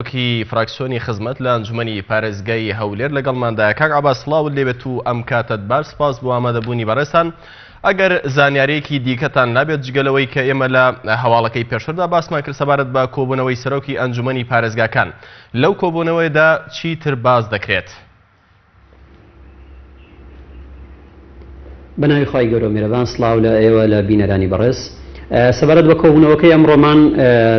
سەرۆکی فراکسیۆنی خزمەت لە ئەنجومەنی پارێزگای هەولێر لەگەڵماندایە. کاک عەباس سڵاوت لێبێت و ئەم کاتەت باش، سپاس بۆ ئامادەبوونی بەڕێزتان. ئەگەر زانیارییەکی دیکەتان لابێت جگە لەوەی کە ئێمە لە هەواڵەکەی پێشتردا باسمان کرد سەبارەت بە کۆبوونەوەی سەرۆکی ئەنجومەنی پارێزگاکان، لەو کۆبوونەوەیەدا چیتر باس دەکرێت؟ بەناوی خوای گەورەو میرەبان سڵاو لە ئێوە لە بینەرانی بەڕێز. سەبارەت بە کۆبوونەوەکەی ئەمڕۆمان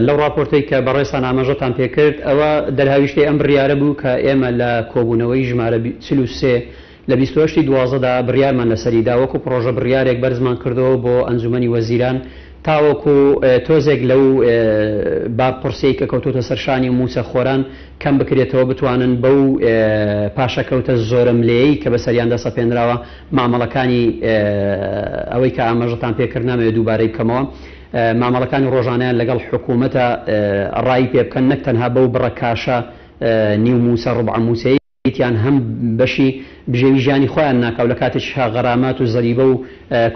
لەو ڕاپۆرتەی کە بەڕێزتان ئاماژەتان پێکرد ئەوە دەرهاویشتەی ئەم بڕیارە بوو کە ئێمە لە کۆبوونەوەی ژمارە 43 لە 28 ی 12 دا بڕیارمان لەسەری دا وەکو پڕۆژە بڕیارێک بەرزمان کردەوە بۆ ئەنجومەنی وەزیران تاوەکو تۆزێک لەو بار قورسەی کە کەوتۆتە سەر شانی مووچەخۆران کەم بکرێتەوە بتوانن بەو پاشەکەوتە زۆرەملێیەی کە بەسەریاندا سەپێنراوە مامەڵەکانی ئەوەی کە ئاماژەتان پێکرد نامەوێت دووبارەی بکەمەوە مامەڵەکانی ڕۆژانەیان لەگەڵ حکوومەتە ڕایی پێ بکەن نەک تەنها بەو بڕە کاشە نیو مووچە ڕوبعە مووچەیەی تیان هەم بەشی بژێوی ژیانی خۆیان ناکا و لە کاتێکیشا غەرامات و زەریبە و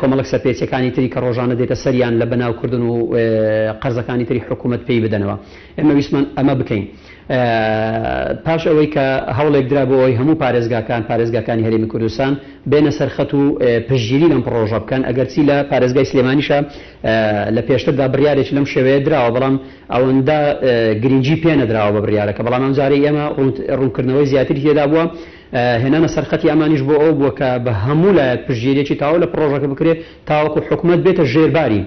کۆمەڵێک سەرپێچیەکانی تری کە ڕۆژانە دێتە سەریان لە بەناو کردن و قەرزەکانی تری حکوومەت پێی بدەنەوە. ئێمە ویستمان ئەمە بکەین. پاش ئەوەی کە هەوڵێک درا بۆ ئەوەی هەموو پارێزگاکان پارێزگاکانی هەرێمی کوردستان بێنە سەر خەت و پشتگیری لەم پڕۆژە بکەن، ئەگەرچی لە پارێزگای سلێمانیشا لە پێشتردا بڕیارێکی لەم شێوەیە دراوە، بەڵام ئەوەندە گرنگی پێ نەدراوە بە بڕیارەکە، بەڵام ئەمجارەی ئێمە ڕوونکردنەوەی زیاتری تێدا بووە، هێنانە سەرخەتی ئەمانیش بۆ ئەوە بووە کە بە هەموو لایەک پشتگیرییەکی تەواو لە پڕۆژەکە بکرێت تاوەکو حکومەت بێتە ژێرباری،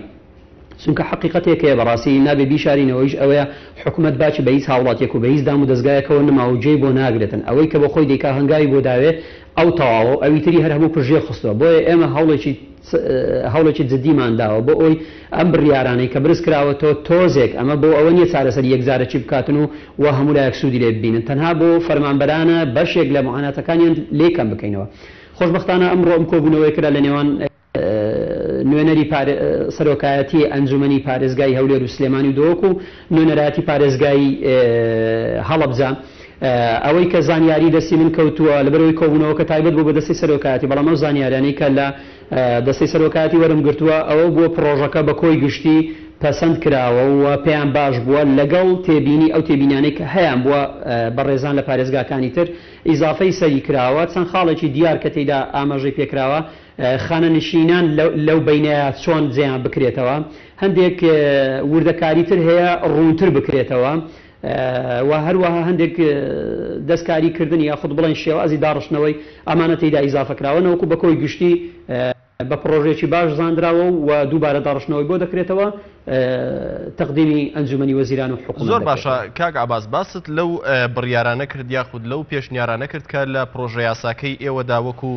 چونکە حەقیقەتێک هەیە بەڕاستی نابێ بیشارینەوە ئەویش ئەوەیە حکومەت باکی بە هیچ هاوڵاتیەک و بە هیچ دام و دەزگایەکەوە نەماوە و جێی بۆ ناگرێتن، ئەوەی کە بۆ خۆی دەیکا هەنگاوی بۆ داوێ ئەو تەواوە و ئەوی تری هەر هەموو پشتگوێ خستووە، بۆیە ئێمە هەوڵێکی هەوڵێکی جدیمان داوە بۆ ئەوەی ئەم بڕیارانەی کە برز کراوەتەوە تۆزێک ئەمە بۆ ئەوە نییە چارەسەری یەکجارەکی بکاتن و و هەموو لایەک سوودی لێ ببینن تەنها بۆ فەرمانبەرانە بەشێک لە معاناتەکانیان لێ کەم بکەینەوە. خۆشبەختانە ئەمڕۆ ئەم کۆبوونەوەیە کرا لە نێوان نوێنەری سەرۆکایەتی ئەنجومەنی پارێزگای هەولێر و سلێمانی و دهۆک و نوێنەرایەتی پارێزگای هەڵەبجە. ئەوەی کە زانیاری دەستی من کەوتووە، لەبەرئەوەی کۆبوونەوەکە تایبەت بوو بە دەستەی سەرۆکایەتی، بەڵام ئەو زانیاریانەی کە لە دەستەی سەرۆکایەتی وەرم گرتووە ئەوە بووە پڕۆژەکە بە کۆی گشتی پەسەند کراوە و پێیان باش بووە، لەگەڵ تێبینی ئەو تێبینیانەی کە هەیان بووە بەڕێزان لە پارێزگاکانی تر ئیزافەی سەری کراوە، چەند خاڵێکی دیار کە تێیدا ئاماژەی پێکراوە خانەنشینان لەو بەینەیا چۆن جێیان بکرێتەوە، هەندێک وردەکاری تر هەیە ڕوونتر بکرێتەوە و هەروەها هەندێک دەستکاری کردن یاخود بڵێن شێوازی داڕشتنەوەی ئەمانە تێیدا ئیزافە کراوە نەوەکو بە کۆی گشتی بە پڕۆژەیەکی باش زانراوە و دووبارە داڕشتنەوەی بۆ دەکرێتەوە تەقدیمی ئەنجومەنی وەزیران و حکومەت زۆر باشە دەکرێتەوە. کاک عەباس باست لەو بڕیارانە کرد یاخود لەو پێشنیارانە کرد کە لە پڕۆژەیاساکەی ئێوەدا وەکو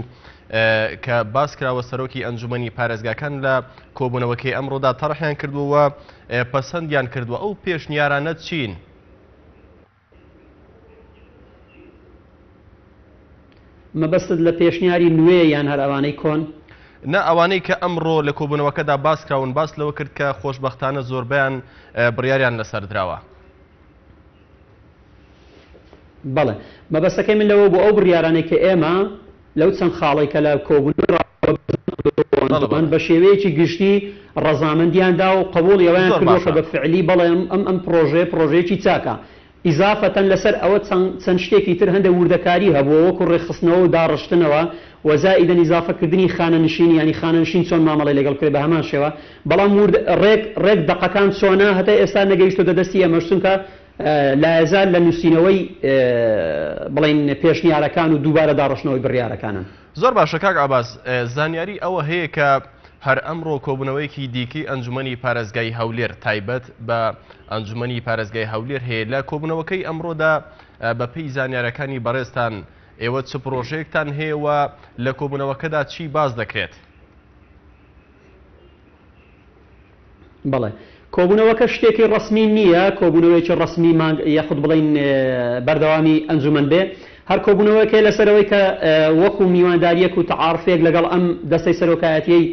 کە باس کراوە سەرۆکی ئەنجومەنی پارێزگاکان لە کۆبوونەوەکەی ئەمڕۆدا تەرحیان کردووە و پەسەندیان کردووە ئەو پێشنیارانە چین؟ مەبەستت لە پێشنیاری نوێ یان هەر ئەوانەی کۆن؟ نا ئەوانەی کە ئەمڕۆ لە کۆبوونەوەکەدا باس کراون باس لەوە کرد کە خۆشبەختانە زۆربەیان بڕیاریان لەسەر دراوە. بەڵێ مەبەستەکەی من لەوە بوو ئەو بڕیارانەی کە ئێمە لەو چەند خاڵەی کە لە کۆبوونەوەی ڕابردوو بە شێوەیەکی گشتی ڕەزامەندیان دا و قبوڵی ئەوەیان کردووە کە بە فعلی بەڵێ ئەم ئەم پڕۆژەیە پڕۆژەیەکی چاکە. ئیزافەتەن لەسەر ئەوە چەند چەند شتێکی تر هەندێک وردەکاری هەبووە وەکو ڕێکخستنەوە و داڕشتنەوە و زائیدەن ئیزافەکردنی خانەنشینی یانی خانەنشین چۆن مامەڵەی لەگەڵ بکرێت بە هەمان شێوە بەڵام ورد ڕێک ڕێک دەقەکان چۆنە هەتا ئێستا نەگەیشتۆتە دەستی ئێمەش چونکە لایەزال لە نووسینەوەی بڵێین پێشنیارەکان و دووبارە داڕشتنەوەی بڕیارەکانن. زۆر باشە کاک عەباس، زانیاری ئەوە هەیە کە هەر ئەمڕۆ کۆبوونەوەیەکی دیکەی ئەنجومەنی پارێزگای هەولێر تایبەت بە ئەنجومەنی پارێزگای هەولێر هەیە، لە کۆبوونەوەکەی ئەمڕۆدا بەپێی زانیارەکانی بەڕێزتان ئێوە چ پڕۆژەیەکتان هەیە و لە کۆبوونەوەکەدا چی باس دەکرێت؟ بەڵێ. کۆبوونەوەکە شتێکی ڕەسمی نییە، کۆبوونەوەیەکی ڕەسمی مانگ یاخود بڵێین بەردەوامی ئەنجومەن بێ. هەر کۆبوونەوەیەک هەیە لەسەر ئەوەی کە وەکو میواندارییەک و تەعارفێک لەگەڵ ئەم دەستەی سەرۆکایەتییەی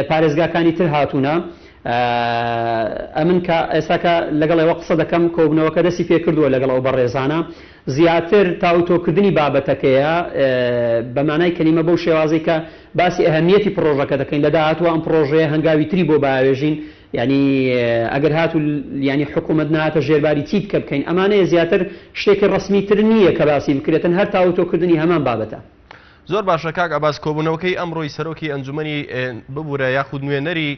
پارێزگاکانی تر هاتوونە. ئەمن کە ئێستا کە لەگەڵ ئێوە قسە دەکەم کۆبوونەوەکە دەستی پێ کردووە لەگەڵ ئەو بەڕێزانە. زیاتر تاوتۆکردنی بابەتەکەیە بە مانای کەلیمە بەو شێوازەی کە باسی ئەهەمیەتی پڕۆژەکە دەکەین، لە داهاتووە ئەم پڕۆژەیە هەنگاوی تری بۆ باوێژین. یانی ئەگەر هاتوو یانی حکوومەت نەهاتە ژێرباری چی بکە بکەین ئەمانەیە زیاتر شتێکی ڕەسمی تر نییە کە باسی بکرێتن هەر تاوتۆکردنی هەمان بابەتە. زۆر باشە کاک عەباس کۆبوونەوەکەی ئەمڕۆی سەرۆکی ئەنجومەنی ببورە یاخود نوێنەری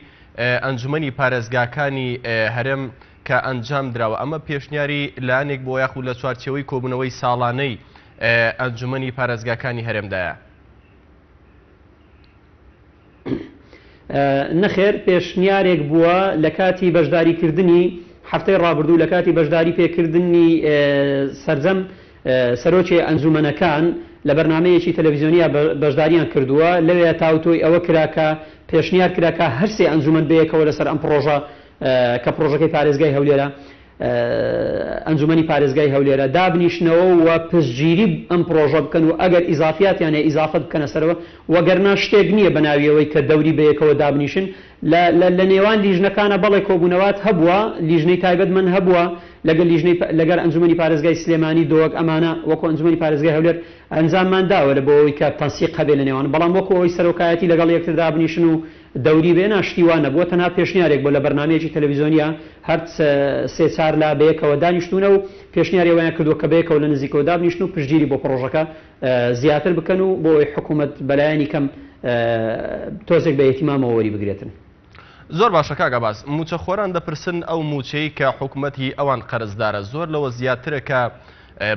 ئەنجومەنی پارێزگاکانی هەرێم کە ئەنجام دراوە ئەمە پێشنیاری لایەنێک بۆ یاخود لە چوارچێوەی کۆبوونەوەی ساڵانەی ئەنجومەنی پارێزگاکانی هەرێمدایە؟ نەخێر پێشنیارێک بووە لە کاتی بەشداریکردنی هەفتەی ڕابردوو لە کاتی بەشداری پێکردنی سەرجەم سەرۆکی ئەنجومەنەکان لە بەرنامەیەکی تەلەڤیزیۆنییا بەشداریان کردووە لەوێ تاوتۆی ئەوە کرا کە پێشنیار کرا کە هەرسێ ئەنجومەن بەیەکەوە لەسەر ئەم پڕۆژە کە پڕۆژەکەی پارێزگای هەولێرە ئەنجومەنی پارێزگای هەولێرە دابنیشنەوە و پشتگیری ئەم پڕۆژە بکەن و ئەگەر ئیزافیاتیان هەیە ئیزافەت بکەنە سەرەوە وەگەرنا شتێک نییە بە ناوی ئەوەی کە دەوری بەیەکەوە دابنیشن لە لە لە نێوان لیژنەکانە بەڵێ کۆبوونەوات هەبووە لیژنەی تایبەت من هەبووە لەگەل لیژنەی لەگەر ئەنجومەنی پارێزگای سلێمانی دۆک ئەمانە وەکو ئەنجومەنی پارێزگای هەولێر ئەنجاممان داوە لە بۆ ئەوەی کە تەنسیق هەبێ لە نێوان بەڵام وەکو ئەوەی سەرۆکایەتی لەگەڵ یەکتر دابنیشن و دەوری بێ نا شتی وا نەبووە تەنها پێشنیارێک بووە لە بەرنامەیەکی تەلەفیزۆنیا هەر سێ چار لا بەیەکەوە دانیشتوونە و پێشنیاری ئەوەیان کردووە کە بەیەکەوە لە نزیکەوە دابنیشن و پشتگیری بۆ پڕۆژەکە زیاتر بکەن و بۆ ئەوەی حکوومەت بەلایەنی کەم تۆزێک بە ئیهتیمامەوە وەری بگرێتن. زۆر باشە کاک عەباس، مووچەخۆران دەپرسن ئەو مووچەی کە حکومەت هی ئەوان قەرزدارە زۆر لەوە زیاترە کە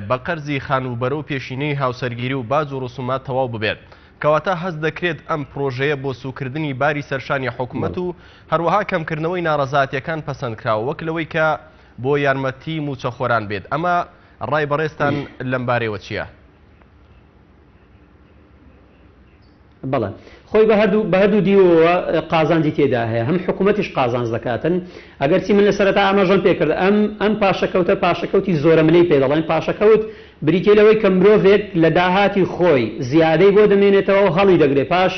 بە قەرزی خانووبەرە و پێشینەی هاوسەرگیری و باج و ڕسومات تەواو ببێت. کەواتە هەست دەکرێت ئەم پرۆژەیە بۆ سووکردنی باری سەرشانی حکومەت و هەروەها کەمکردنەوەی ناڕەزاتیەکان پەسەندکراوە وەک لەوەی کە بۆ یارمەتی مووچەخۆران بێت. ئەمە ڕای بەڕێزتان لەمبارەیەوە چییە؟ بەڵێ خۆی بە هەردوو بە هەردوو دیوەوە قازانجی تێدا هەیە هەم حکوومەتیش قازانج دەکاتن ئەگەرچی من لە سەرەتا ئاماژەم پێکرد ئەم ئەم پاشەکەوتە پاشەکەوتی زۆرەملێی پێ دەڵێن پاشەکەوت بریتیە لەوەی کە مرۆڤێک لە داهاتی خۆی زیادەی بۆ دەمێنێتەوە و هەڵی دەگرێ پاش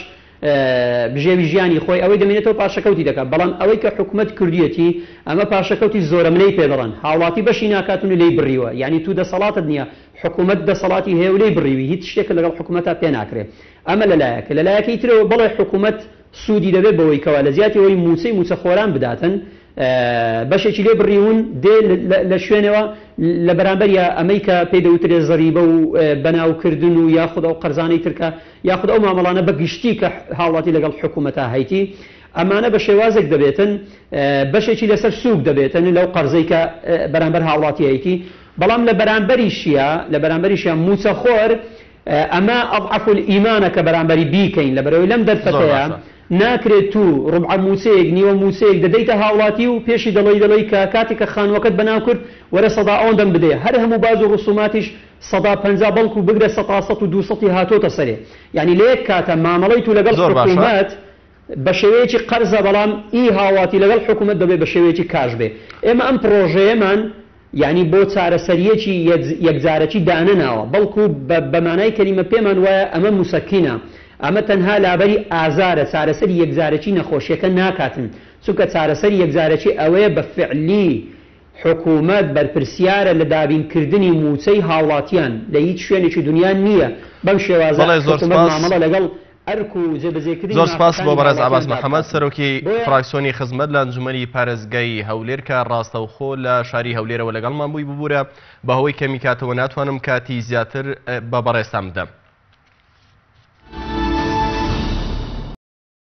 بژێوی ژیانی خۆی ئەوەی دەمێنێتەوە پاشەکەوتی دەکات بەڵام ئەوەی کە حکومەت کردویەتی ئەمە پاشەکەوتی زۆرەملێی پێ دەڵێن هاوڵاتی بەشی ناکاتن و لێی بڕیوە یانی تو دەسەڵاتت نیە حکومەت دەسەڵاتی هەیە و لێی بڕیوی هیچ شتێکت لەگەڵ حکومەتا پێ ناکرێ ئەمە لەلایەک لەلایەکەی ترەوە بەڵێ حکومەت سوودی دەبێت بەوەی کەوا لە جیاتی ئەوەی مووچەی مووچەخۆران بداتن بەشێکی لێ بڕیون دێ لە شوێنەوە لە بەرامبەریا ئەمەی کە پێی دەوترێ زەریبە و بەناوکردن و یاخود ئەو قەرزانەی تر کە یاخود ئەو مامەڵانە بە گشتی کە هاوڵاتی لەگەڵ حکوومەتا هەیتی ئەمانە بە شێوازێک دەبێتن بەشێکی لەسەر سووک دەبێتن لەو قەرزەی کە بەرامبەر هاوڵاتی هەیتی بەڵام لە بەرامبەریشیا لە بەرامبەریشیا مووچەخۆر ئەمە اضعف الایمانە کە بەرامبەری بیکەین لەبەرئەوەی لەم زۆر دەرفەتەیا باشە. ناکرێت تو ڕوبعە موچەیەک نیوە موچەیەک دەدەیتە هاوڵاتی و پێشی دەڵێی دەڵێی کە کاتێک کە خانوەکەت بەناو کرد وەرە سەدا ئەوەندەم بدەیە هەر هەموو باج و ڕسوماتیش سەدا 50 بەڵکو بگرە سەتا سەت و دووسەتی هاتۆتە سەرێ یانی لە یەک کاتە مامەڵەی تو لەگەڵ زۆر باشە. حکومەت بە شێوەیەکی قەرزە بەڵام ئی هاوڵاتی لەگەڵ حکومەت دەبێ بە شێوەیەکی کاش بێ ئێمە ئەم پڕۆژەیەمان یانی بۆ چارەسەرییەکی یەکجارەکی دانەناوە، بەڵکو بە بە مانای کەلیمە پێمان وایە ئەمە موسەکینە، ئەمە تەنها لابەری ئازارە، چارەسەری یەکجارەکی نەخۆشیەکە ناکاتن، چونکە چارەسەری یەکجارەکی ئەوەیە بە فعلی حکومەت بەرپرسیارە لە دابین کردنی موچەی هاوڵاتیان، لە هیچ شوێنێکی دونیا نییە بەم شێوازە بەڵێ زۆر حکومەت سوپاس. مامەڵە لەگەڵ ئەرک و جێبەجێکردنی زۆر سپاس بۆ مافەکانی بەڕێز عەباس هاوڵاتیاندا محەمەد بکاتن. سەرۆکی بۆیە. فراکسیۆنی خزمەت لە ئەنجومەنی پارێزگای هەولێر کە ڕاستەوخۆ لە شاری هەولێرەوە لەگەڵمان بووی ببورە بەهۆی کەمی کاتەوە ناتوانم کاتی زیاتر بە بەڕێزتان بدەم.